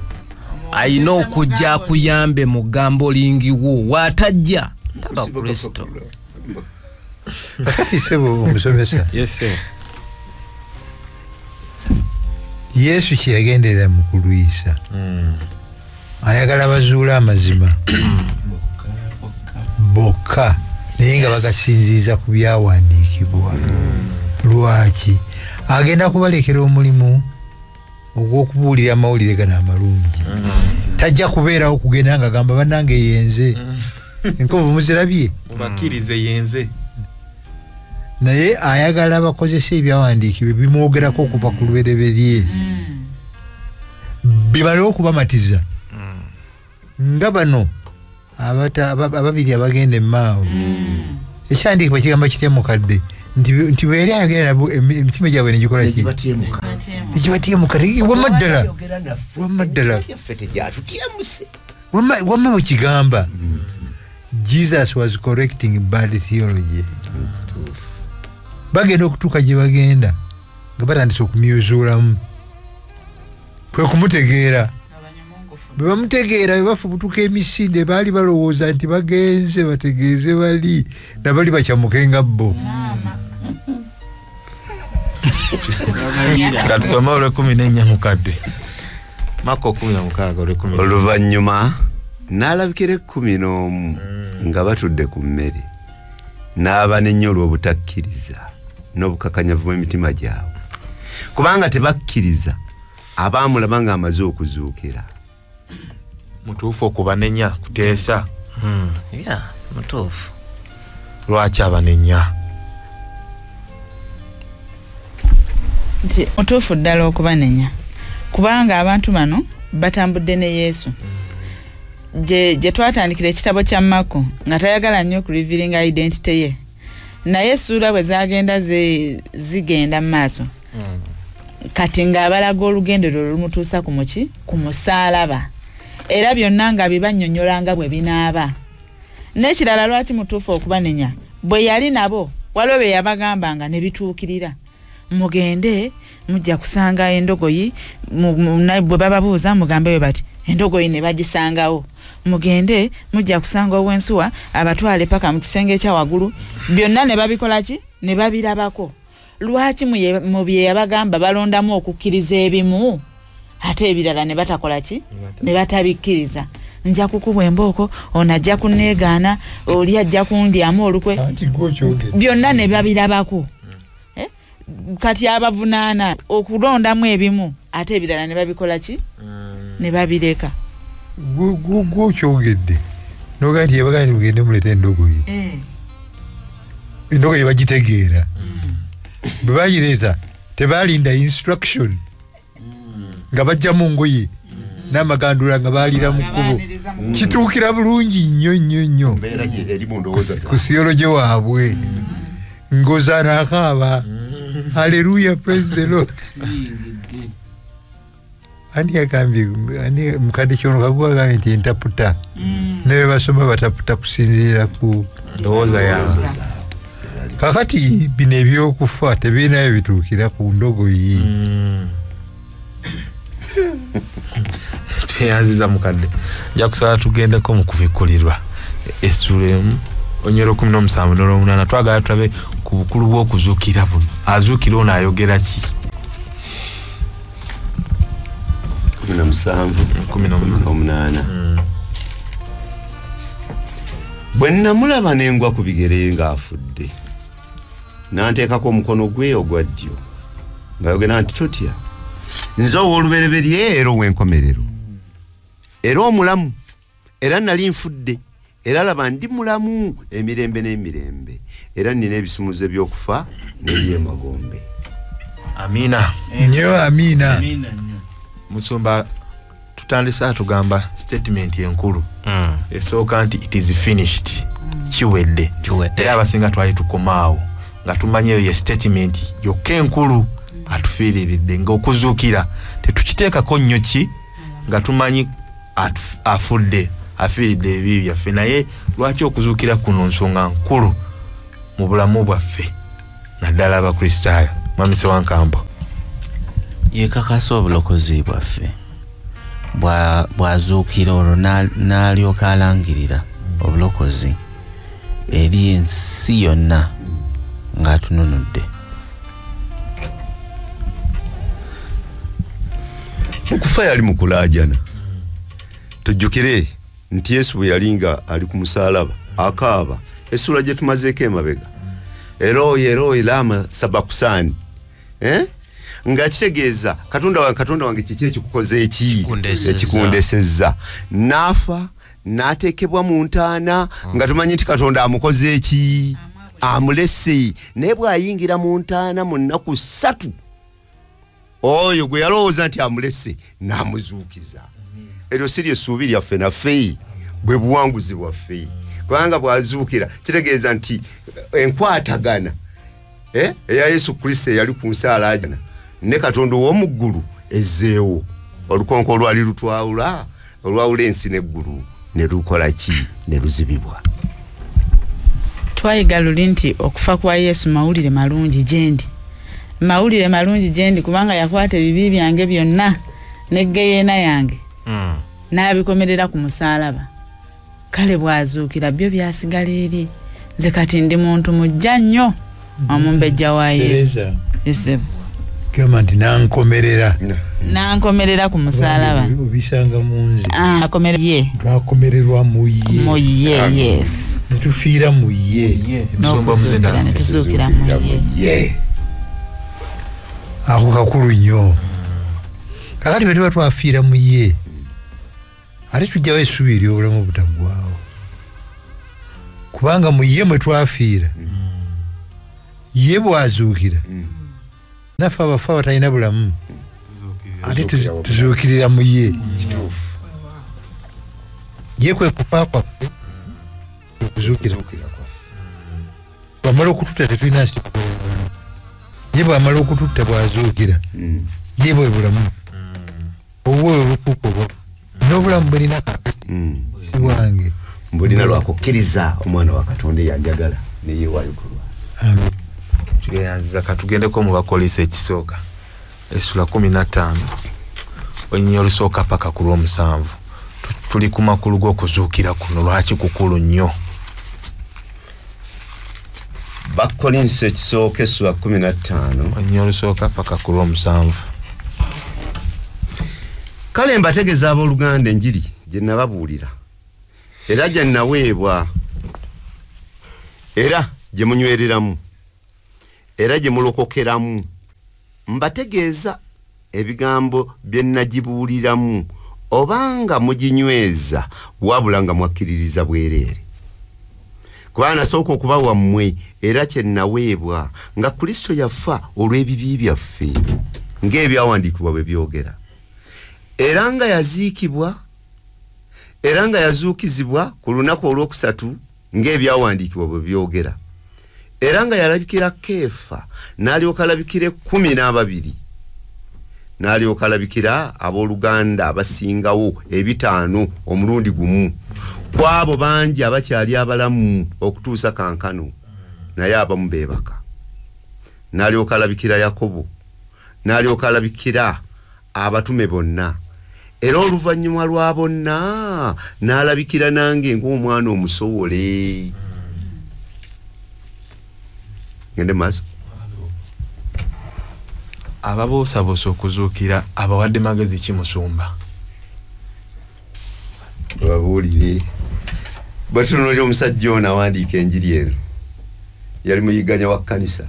ayina okujja akuyambe mu gambling wo, waatajja taba Kristo. Kakati ssebo omusomesa, Yesu kye yagenderera mu kulwisa, ayagala bazuule amazima bokka, naye nga bagasinziiza ku byawandiikibwa. Lwaki? Agenda kubalekera omulimu ogw'okubuulira amawulire gano amalungi. Tajja kubeerawo kugenda nga agamba bannange yenze, enkovu muzirabye, mubakkirize yenze. Naye ayagala bakozese ebyawandiikibwa bimwogerako okuva ku lubereberye, bimale okubamatiza. Nga bano ababiri abagenda emmaawo, ekyandiikibwa kigamba kitya mukadde? Nti bwe yali ayogera nabo emitima gyabwe ne gikola ki? Negibatyemuka. Wamma ddala, wamma ddala, wamma bwe kigamba Jesus was correcting bad theology. Bagenda okutuuka gye bagenda nga batandise okumyuzuulamu, kwe kumutegeera. Bwe bamutegeera bwe bafubutuka emisinde, baali balowooza nti bagenze bategeeze bali nabali bakyamuke nga bo. Katusome olw'e14 mukadde. Mako 16 olw'e14. Oluvannyuma n'alabikira 11 nga batudde ku mmere, n'abanenya olw'obutakkiriza n'obukakanyavu bw'emitima gyabwe, kubanga tebakkiriza abaamulaba ng'amaze okuzuukira. Mutuufu okubanenya kuteesa? Yeah, mutuufu. Lwaki abanenya? Nti mutuufu ddala okubanenya, kubanga abantu bano batambudde ne Yesu. Gye twatandikira ekitabo kya Mako nga tayagala nnyo okurevealinga identity ye, naye essuula bwe zagenda zigenda mu maaso, kati ng'abalaga olugendo lwe lumutuusa ku muki, ku musaalaba, era byonna nga bibannyonnyola nga bwe binaaba. N'ekirala lwaki mutuufu okubanenya, bwe yali nabo waliwo bye yabagambanga ne bituukirira. Mugende mujja kusanga endogoyi, bwe bababuuza mugambe bwe bati endogoyi ne bagisangawo. Mugende mujja kusanga ow'ensuwa abatwale paka mu kisenge ekya waggulu, byonna ne babikola ki, ne babirabako. Lwaki mu bye yabagamba balondamu okukkiriza ebimu ate ebirala ne batakola ki, ne batabikkiriza? Nja kukubwa embooko, ono ajja kunneegaana, oli ajja kundyamu olukwe, byonna ne babirabako. Kati abavunaana okulondamu ebimu ate ebirala ne babikola ki, ne babireka. Gwokyogedde noga nti yabagamba nti mugende muleete endogoyi, endogoyi bagitegeera. Bwe bagireeta tebalinda instruction, nga bajja mu ngoye n'amagandula nga baalira mu kkubo. Kituukira bulungi nnyo nnyo nnyo ku theology waabwe. Ngozaana akaaba, haleluya, praise the Lord. Ani yagambye, ani mukadde kyono kaguwa agambye nti entaputa ne basoma bataputa kusinziira ku ndowooza yaabwe. Kakati bino ebyokufa tebirinayo bituukira ku ndogoyi. Tweyanziza mukadde. Nja kusaba tugendeko mu kubikkulirwa essuula 1 onyero 17 n'olwomunaana. Twagala tulabe ku bukulu bw'okuzuukira buno. Azuukira ono ayogera ki? 17 18. Bwe namulaba ne ngwa ku bigere ng'afudde, n'anteekako omukono gwe ogwa ddyo ng'ayogera nti totya, nze ow'olubereberye era ow'enkomerero, era omulamu, era nali nfudde, era laba ndi mulamu emirembe n'emirembe, era nnina ebisumuzo eby'okufa n'eby'emagombe. Amina. Nnyo amina. Musumba, tutandise atugamba statement enkulu esooka nti it is finished, kiwedde. Era abasinga twali tukomaawo nga tumanyi eyo ye statement yokka enkulu atufiiriridde, ng'okuzuukira tetukiteekako nnyo ki, nga tumanyi afudde, afiiridde ebibi byaffe. Naye lwaki okuzuukira kuno nsonga nkulu mu bulamu bwaffe naddala Abakristaayo? Mwami Ssewankambo. Yekakasa obulokozi bwaffe bw'azuukira olwo n'alyoka alangirira obulokozi eri ensi yonna ng'atununudde. Okufa yali mu kulaajana. Tujjukire nti Yesu bwe yali nga ali ku musaalaba akaaba, essuula gye tumazeeko emabega, Eloi Eloi lama sabakusani, nga kitegeeza Katonda wange, Katonda wange, kiki ekikukoze eki ekikundesezza. N'afa n'ateekebwa mu ntaana nga tumanyi nti Katonda amukoze eki, amulese. Naye bw'ayingira mu ntaana mu nnaku 3, oyo gwe yalowooza nti amulese n'amuzuukiza. Eryo si ly'essuubi lyaffe naffe, bwe buwanguzi bwaffe, kubanga bw'azuukira kitegeeza nti enkwatagana eya Yesu Kristo eyali ku nsi alaajana ne Katonda ow'omu ggulu ezzeewo. Olukonko olwali lutwawula, olwawula ensi n'eggulu, ne lukola ki, ne luzibibwa. Twayiga luli nti okufa kwa Yesu mawulire malungi gye ndi, mawulire malungi gye ndi, kubanga yakwata ebibi byange byonna ne geyeena yange n'abikomerera ku musaalaba. Kale bw'azuukira byo byasigala eri. Nze kati ndi muntu mujja nnyo omumbejja wa Yesu. Yesu gamba nti nankomerera, nankomerera ku musaalaba. Obisanga mu nze. Akomerera ye. Twakomererwa mu ye. Mu ye, yes. Ne tufiira mu ye. N'okuzuukira ne tuzuukira mu ye. Ako kakulu nnyo. Kakati bwe tuba twafiira mu ye, Ate tujjawo essuubi ery'obulamu obutaggwaawo, kubanga mu ye mwe twafiira, ye bw'azuukira, naffe abafu abatalina bulamu ate tuzuukirira mu ye. Ye kwe kufa kwaffe, okuzuukira bwamala okututta tetulina nsigo. Ye bwamala okututta bw'azuukira, ye bwe bulamu obwo bwe bufuuka obwafu, n'obulamu bwelina kaakati si bwange, mbulina lwakukkiriza omwana wa Katonda eyanjagala neyeewaayo ku lwa. Amen. Tugeyanziza, katugendeko mu Bakolinso ekisooka essula 15 olunyiriri olusooka paka ku lw'omusanvu. Tuli ku makulu g'okuzuukira kuno, lwaki kukulu nnyo? Bakolinso ekisooka essula 15 olunyiriri olusooka paka ku lw'omusanvu. Kale mbategeeza abooluganda enjiri gye nababuulira, era gye naweebwa, era gye munywereramu, era gye mulokokeramu. Mbategeeza ebigambo bye nagibuuliramu, obanga muginyweza, wabula nga mwakkiririza bwereere. Kubanga nasooka okuba wammwe, era kye naweebwa, nga Kristo yafa olw'ebibi byaffe, ng'ebyawandiikibwa bwe byogera, era nga yaziikibwa, era nga yazuukizibwa ku lunaku olwokusatu, ng'ebyawandiikibwa bwe byogera, era nga yalabikira Keefa, n'alyoka alabikira 12, n'alyoka alabikira abooluganda abasingawo 5 omulundi gumu, ku abo bangi abakyali abalamu okutuusa kankano, naye abamu beebaka. N'alyoka alabikira Yakobo, n'alyoka alabikira abatume bonna, era oluvannyuma lwa bonna n'alabikira nange ng'omwana omusowole. Ngende maaso. Ababuusabuusa okuzuukira abawadde magezi ki musumba? Babuulire. Bwe tutunuulira omusajja ono awandiika enjiri eno, yali muyiganya wa kkanisa,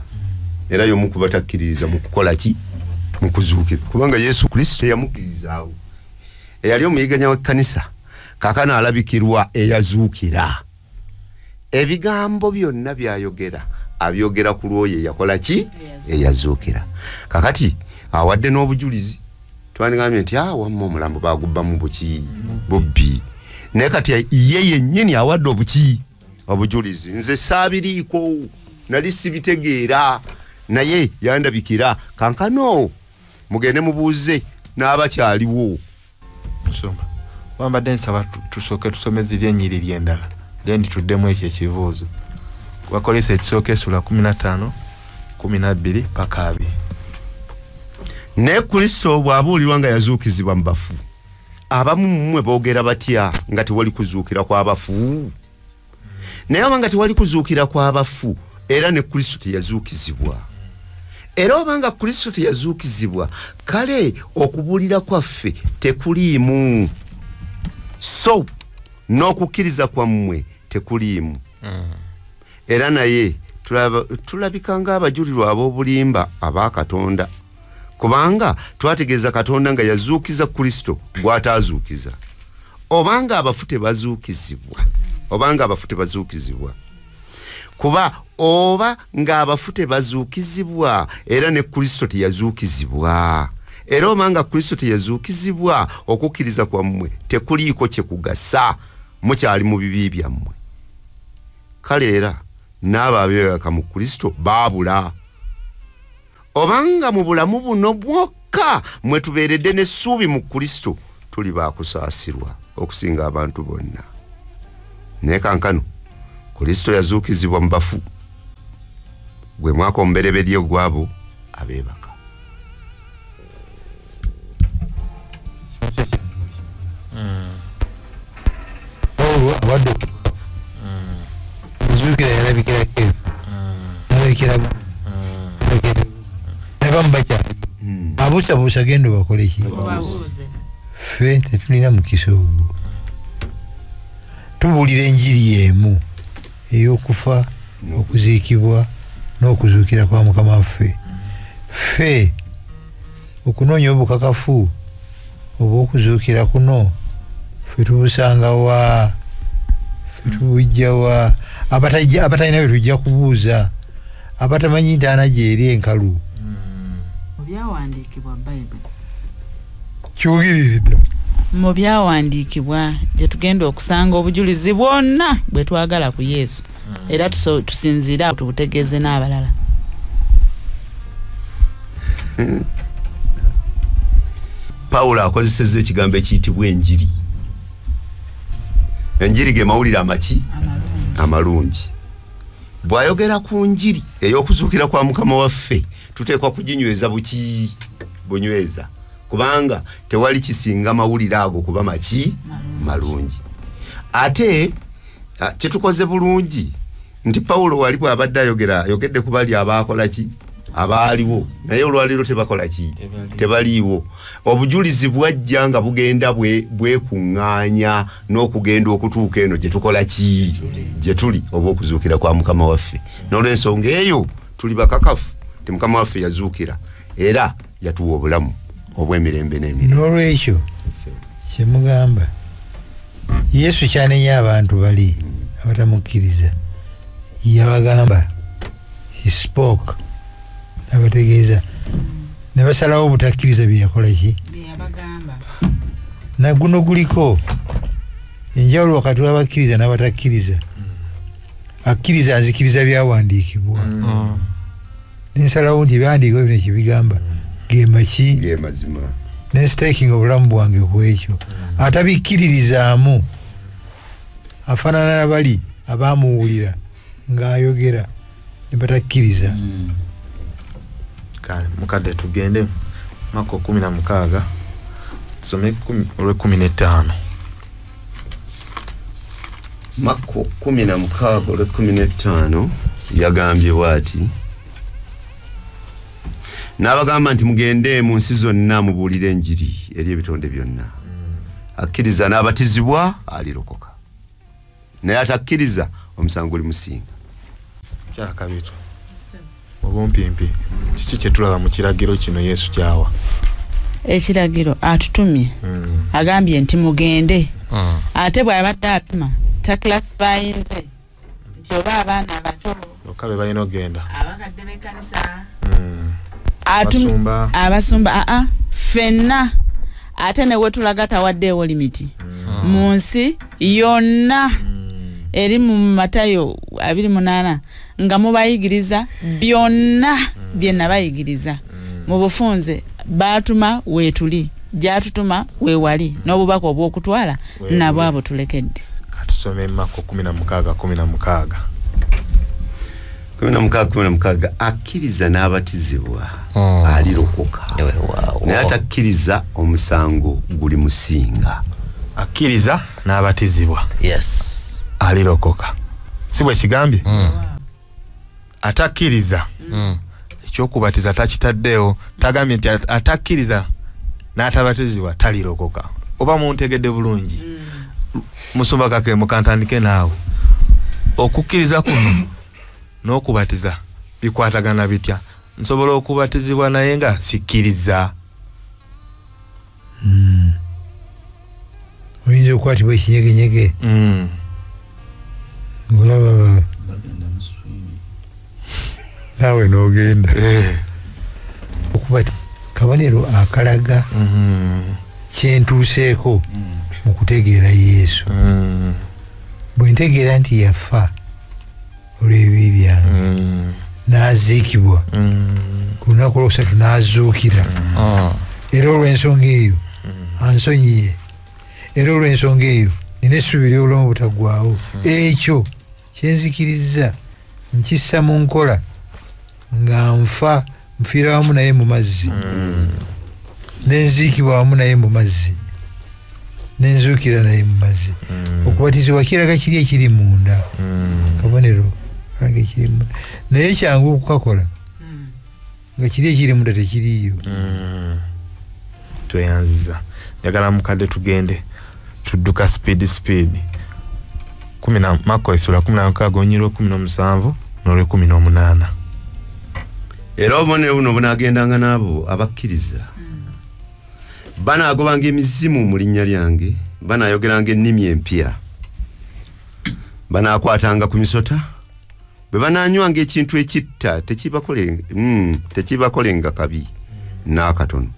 era y'omu ku batakkiririza mu kukola ki? Mu kuzuukira, kubanga Yesu Kristo yamukkirizaawo. Eyali omuyiganya w'ekkanisa kaakano alabikirwa eyazuukira. Ebigambo byonna by'ayogera abyogera ku lw'oyo eyakola ki? Eyazuukira. Kakati awadde n'obujulizi. Twandigambye nti wamma omulambo bagubbamu buki? Bubbi. Naye kati ye yennyini awadde obuki? Obujulizi. Nze saabiriiko, nali sibitegeera, naye yandabikira. Kankano mugende mubuuze n'abakyaliwo. Musumba, wambadde nsaba tusooke tusome ziri ennyiriri endala, then tuddemu ekyo ekibuuzo. Bakolinso ekisooka essula 15 12 paka 2. Naye Kristo bw'abuulirwa nga yazuukizibwa mu bafu, abamu mmwe boogera batya nga tewali kuzuukira kw'abafu? Naye oba nga tewali kuzuukira kw'abafu, era ne Kristo teyazuukizibwa. Era obanga Kristo teyazuukizibwa, kale okubuulira kwaffe tekuliimu, so n'okukkiriza kwammwe tekuliimu. Era naye tulabika ng'abajulirwa ab'obulimba aba Katonda, kubanga twategeeza Katonda nga yazuukiza Kristo gw'ataazuukiza. Obanga abafu tebazuukizibwa, obanga abafu tebazuukizibwa, kuba oba ng'abafu tebazuukizibwa, era ne Kristo teyazuukizibwa. Era obanga Kristo teyazuukizibwa, okukkiriza kwammwe tekuliiko kye kugasa, mukyali mu bibi byammwe. Kale era n'abo abeebaka mu Kristo baabula. Obanga mu bulamu buno bwokka mwe tubeeredde n'essuubi mu Kristo, tuli baakusaasirwa okusinga abantu bonna. Naye kankano Kristo yazuukizibwa mu bafu, gwe mwaka omubereberye gw'abo abeebaka. Pawulo awadde okuzuukira yalabikira Keefa, n'alabikira n'abamu bakyali. Abuusabuusa genda bakole ki? Ffe tetulina mukisa ogwo. Tubuulira enjiri emu ey'okufa, okuziikibwa n'okuzuukira kwa Mukama waffe. Ffe okunoonya obukakafu obw'okuzuukira kuno Ffe tubusanga wa? Ffe tubujja wa? Abatalina bye tujja kubuuza, abatamanyi ntaana gyeri enkalu. Mu byawandiikibwa Bayibuli kyogirire ddala. Mu byawandiikibwa gye tugenda okusanga obujulizi bwonna bwe twagala ku Yesu, era tusinziire awo tubutegeeze n'abalala. Pawulo akozesezza ekigambo ekiyitibwa enjiri. Enjiri ge mawulire amaki? Amalungi. Bw'ayogera ku njiri ey'okuzuukira kwa Mukama waffe, tuteekwa kuginyweza buki? Bunyweza. Kubanga tewali kisinga mawulire ago kuba maki? Malungi. Ate kyetukoze bulungi nti Pawulo wali bw'abadde ayogera, ayogedde ku bali abaakola ki? Abaaliwo, naye olwaleero tebakola ki? Tebaliiwo. Obujulizi bwajja nga bugenda bwekuŋŋaanya n'okugenda okutuuka eno gye tukola ki? Gye tuli, oba okuzuukira kwa Mukama waffe. N'olwensonga eyo tuli bakakafu nti Mukama waffe yazuukira era yatuwa obulamu obw'emirembe n'emirembe. N'olwekyo kyemugamba, Yesu kyanenya abantu bali abatamukkiriza, yabagamba, he spoke, n'abategeeza, ne basalawo obutakkiriza bye yakola ki? Na guno guliko enjawulo wakati w'abakkiriza n'abatakkiriza. Akkiriza nzikiriza byawandiikibwa, nensalawo nti ebyawandiikibwa bino kyebigamba ge maki? Ge mazima. Nensitakinga obulamu bwange ku ekyo. Atabikkiririzaamu afaanana na bali abaamuwulira ng'ayogera ne batakkiriza. Kale mukadde tugende Mako 16 tusome olw'e15. Mako 16 olw'e15 yagambye bw'ati, n'abagamba nti mugende mu nsi zonna mubuulire enjiri eri ebitonde byonna. Akkiriza n'abatizibwa alirokoka, naye atakkiriza omusango gulimusinga. Mukyala Kabiito, obumpimpi kiki kye tulaba mu kiragiro kino Yesu kyawa? Ekiragiro atutumye, agambye nti mugende. Ate bw'abadde atuma taclassifyinze nti oba abaana abato bokka be balina okugenda, abakadde b'ekkanisa, abasumba, ffenna. Ate ne wetulaga tawaddeewo limiti mu nsi yonna eri mu Matayo 28 nga mubayigiriza byonna bye nabayigiriza. Mu bufunze baatuma weetuli, gyatutuma weewali, n'obubaka obw'okutwala nabwo abo tulekedde. Katusome Mako 16:16. 16:16 akkiriza n'abatizibwa alirokoka, naye atakkiriza omusango gulimusinga. Akkiriza n'abatizibwa, yes, alirokoka. Si bwe kigambye? Atakkiriza ekyokubatiza takitaddeewo, tagambye nti atakkiriza n'atabatizibwa talirokoka. Oba muntegedde bulungi? Musumba Kakembo, kantandike naawe. Okukkiriza kuno n'okubatiza bikwatagana bitya? Nsobola okubatizibwa naye nga sikkiriza? Oyinza okukwatibwa ekinyegenyege ng'olaba naawe n'ogenda. Okuba kabonero akalaga kyentuuseeko mu kutegeera Yesu. Bwe ntegeera nti yafa olw'ebibi byange, n'aziikibwa, ku lunaku olwokusatu n'azuukira, era olw'ensonga eyo ansonyiye, era olw'ensonga eyo nina essuubi ly'obulamu butaggwaawo. Ekyo kyenzikiriza nkissa mu nkola nga nfa, nfiira wamu naye mu mazzi, nenziikibwa wamu naye mu mazzi, nenzuukira naye mu mazzi. Okubatizibwa kiraga kiri ekiri munda, kabonero kalaga ekiri munda, naye kyangu okukakola nga kiri ekiri munda tekiriiyo. Tweyanziza. Njagala mukadde tugende tudduka speed. Mako 16 17 n'olw'e18. Era obubonero buno bunaagendanga n'abo abakkiriza, banaagobanga emizimu mu linnya lyange, Banaayogeranga ennimi empya, banaakwatanga ku misota, bwe banaanywanga ekintu ekitta tekibakolenga kabi n'akatono,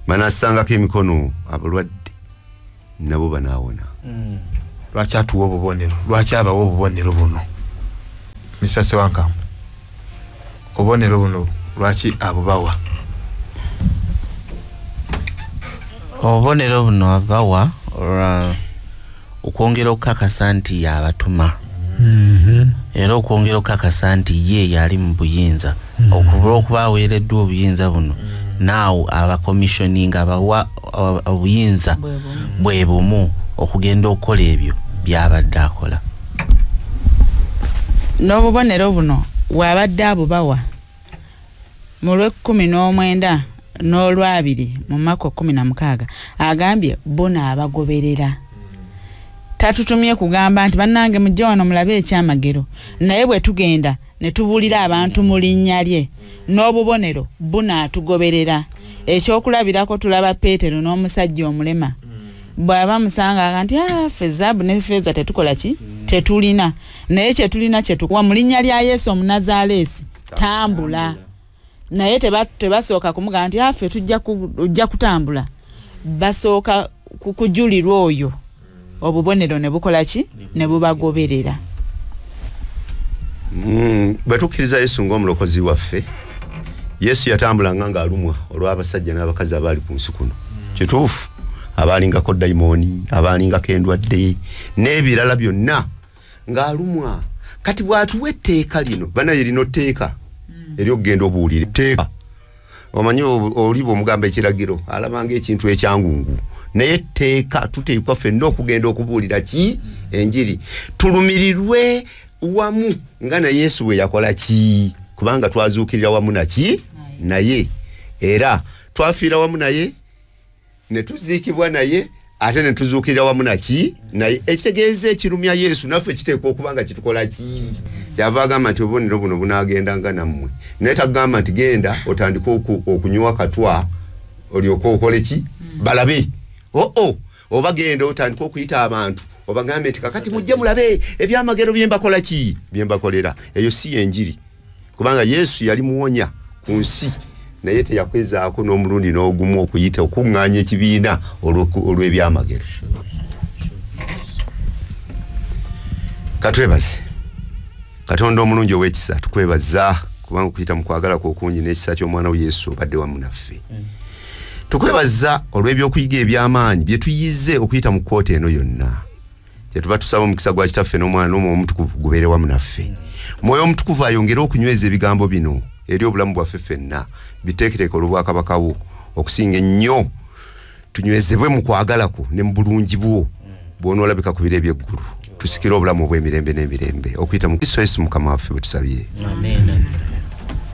banassangako emikono abalwadde nabo banaawona. Lwaki atuwa obubonero? Lwaki abawa obubonero buno? Mr. Sewankambo, obubonero buno lwaki abubawa? Obubonero buno abawa okwongera okukakasa nti yabatuma, era okwongera okukakasa nti ye yali mu buyinza, okuba aweereddwa obuyinza buno, naawe abakomissioninga abawa obuyinza bwe bumu okugenda okukola ebyo byabadde akola. N'obubonero buno bw'abadde abubawa mu lw'e19 n'olwabiri mu Mako 16 agambye buno abagoberera. Tatutumye kugamba nti bannange mujje wano mulabe ekyamagero, naye bwe tugenda ne tubuulira abantu mu linnya lye n'obubonero bunaatugoberera. Ekyokulabirako tulaba Peetero n'omusajja omulema bw'aba musanga nti ffe zaabu ne ffeeza tetukola ki, tetulina, naye kyetulina kyetukuwa mu linnya lya Yesu Omunazaaleesi, tambula. Naye tebasooka kumugamba nti ffe tujja kutambula, basooka kujulirwa oyo, obubonero ne bukola ki, ne bubagoberera. Bwe tukkiriza Yesu ng'omulokozi waffe, Yesu yatambulanga ng'alumwa olw'abasajja n'abakazi abaali ku nsi kuno. Kituufu, abaalingako dayimooni, abaalingako endwadde n'ebirala byonna ng'alumwa. Kati bw'atuwa etteeka lino, banaye lino tteeka ery'okugenda obuwulire tteeka. Omanyi oli bw'omugamba ekiragiro alabanga ekintu ekyangungu, naye etteeka tuteekwa ffenna okugenda okubuulira ki enjiri, tulumirirwe wamu nga na Yesu bwe yakola ki, kubanga twazuukirira wamu naki naye, era twafiira wamu naye, ne tuziikibwa naye, ate ne tuzuukirira wamu naki naye. Ekitegeeza ekirumya Yesu naffe kiteekwa okuba nga kitukola ki. Kyava agamba nti obubonero buno bunaagendanga nammwe, naye tagamba nti genda otandike okunywa katwa olyoke okole ki balabe, oo oba genda otandike okuyita abantu obagambe nti kakati mujje mulabe ebyamagero bye mbakola ki, bye mbakolera. Eyo si yenjiri, kubanga Yesu yali muwonya ku nsi, naye teyakwezaako n'omulundi n'ogumu okuyita okuŋŋaanya ekibiina olw'ebyamagero. Katwebaze Katonda omulungi ow'ekisa, tukwebaza kubanga okuyita mu kwagala kwo okungi n'ekisa ky'omwana wo Yesu obadde wamu naffe. Tukwebaza olw'ebyokuyiga eby'amaanyi bye tuyize okuyita mu kkooti eno yonna. Kyetuva tusaba omukisa gwa Kitaffe n'Omwana n'Omwoyo Omutukuvu gubeere wamu naffe. Mwoyo Omutukuvu ayongere okunyweza ebigambo bino eri obulamu bwaffe ffenna, biteeketeeke olw'obwakabaka bwo okusinga ennyo, tunywezebwe mu kwagala kwo ne mu bulungi bwo bw'onoolabika ku biro eby'eggulu, tusikire obulamu obw'emirembe n'emirembe okuyita mu Kristo Yesu Mukama waffe bwe tusabye. Amen.